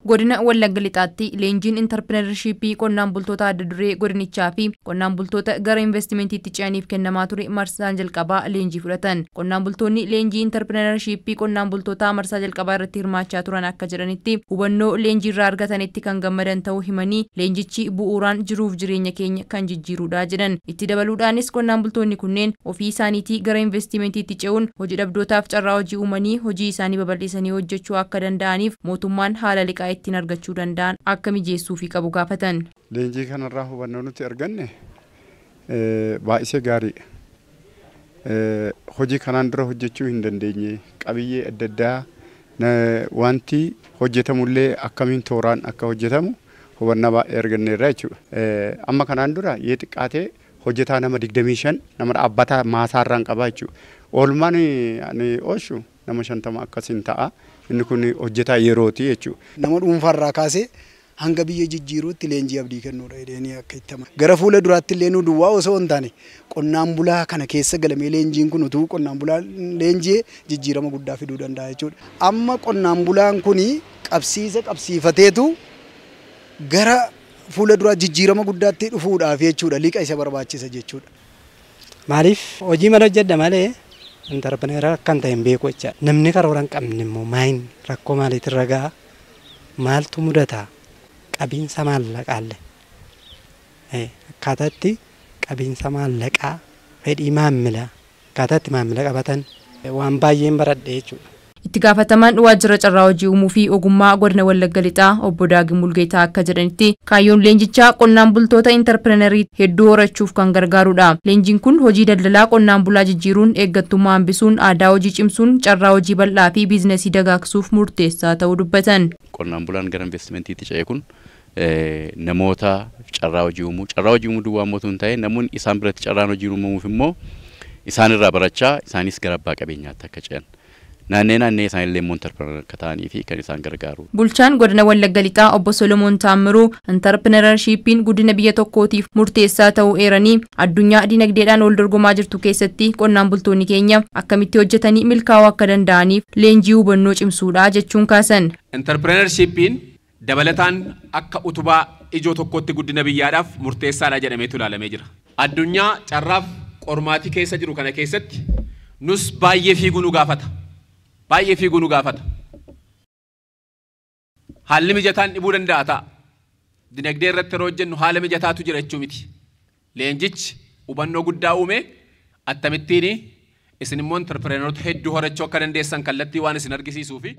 Godina Wallagga Lixaatti leenjiin intarpirenershiippii qonnaan bultoota adda duree godinichaa fi qonnaan bultoota gara investimentiitti ce'aniif kennamaa ture marsaan jalqabaa leenjii fudhatan. Qonnaan bultoonni leenjii intarpirenershiippii qonnaan bultootaa marsaa jalqabaa irratti hirmaachaa turan akka jedhanitti, hubannoo leenjii irraa argatanitti kan gammadan ta'uu himanii, leenjichi bu'uuraan jiruuf jireenya keenya kan jijjiirudha jedhan. Itti dabaluudhaanis qonnaan bultoonni kunneen ofii isaaniitii gara investimentiitti ce'uun hojii dhabdootaaf carraa hojii uumanii hojii isaanii babal'isanii hojjechuu akka danda'aniif mootummaan haala liqaa ittiin argachuu danda'an akka mijeessuufii qabu gaafatan. Leenjii kanarraa hubannoo nuti arganne baay'isee gaariidha. Hojii kanaan dura hojjechuu hin dandeenye, qabiyyee adda addaa wanti hojjetamullee akkamiin tooraan akka hojjetamu hubannaa baay'ee arganneerra jechuudha. Amma kanaan dura yoo xiqqaatee hojjetaa nama 25 nama dhaabbataa maasaarraan qabaa jechuudha. Oolmaan ani oolchu nama 50 akkasiin ta'a. Inni kun hojjetaa yerooti jechuudha. Nama dhuunfaarraa kaasee hanga biyya jijjiiruutti leenjii abdii kennuudha jedhanii akka itti amanu. Gara fuula duraatti illee nu duwwaa osoo hin taane qonnaan bulaa kana keessa galamee leenjiin kun utuu qonnaan bulaa leenjii jijjiirama guddaa fiduu danda'a jechuudha. Amma qonnaan bulaan kuni qabsiisa qabsiifateetu gara fuula duraa jijjiirama guddaatti dhufuudhaaf jechuudha, liqa isa barbaachisa jechuudha. Maaliif hojii mana hojjedha malee intarpireneera akkan ta'e hin beeku jecha. Namni karoora hin qabne immoo maayin rakkoo maaliitirra ga'a, maaltu mudata, qabiinsa maallaqaallee akkaataa itti qabiinsa maallaqaa, fedhii maamilaa, akkaataa itti maamila qabatan waan baay'een baradhe jechuudha. Itti gaafatamaan waajjira carraa hojii uumuu fi ogummaa godina Wallagga Lixaa obbo Daagim Mulgeetaa akka jedhanitti, kaayyoon leenjichaa qonnaan bultoota intarpirenerii hedduu horachuuf kan gargaarudha. Leenjiin kun hojii daldalaa qonnaan bulaa jijjiiruun, eeggattummaa hambisuun, aadaa hojii cimsuun, carraa hojii bal'aa fi biizinasii dagaagsuuf murteessaa ta'uu dubbatan. Qonnaan bulaan gara investimentiitti ce'e kun namoota carraa hojii uumuu, carraa hojii uumuu duwwaa mootuu hin ta'e, namoonni isaan biratti carraan hojii uumamuuf immoo isaan irraa barachaa isaanis gara abbaa qabeenyaatti akka ce'an, naannee naannee isaanillee immoo intarpirener akka ta'anii fi kan isaan gargaaru. Bulchaan godina Wallagga Lixaa obbo Solomoon Taammiruu intarpirenershiippiin guddina biyya tokkootiif murteessaa ta'uu eeranii, addunyaa dinagdeedhaan wal dorgomaa jirtu keessatti qonnaan bultoonni keenya akkamitti hojjetanii milkaa'uu akka danda'aniif leenjii hubannoo cimsuudha jechuun kaasan. Intarpirenershiippiin dabalataan akka utubaa ijoo tokkotti guddina biyyaadhaaf murteessaadha jedhameetu ilaalamee jira. Addunyaa carraaf qormaatii keessa jiru kana keessatti nus baay'ee fiiguu nu gaafata. Baay'ee fiiguu nu gaafata. Haalli mijataan dhibuu danda'a ta'a. Dinagdee irratti yeroo hojjennu haala mijataatu jira jechuu miti. Leenjichi hubannoo guddaa uume, akkamittiin isin immoo intarpireneroota hedduu horachuu akka dandeessan kallattii waan isin argisiisuu fi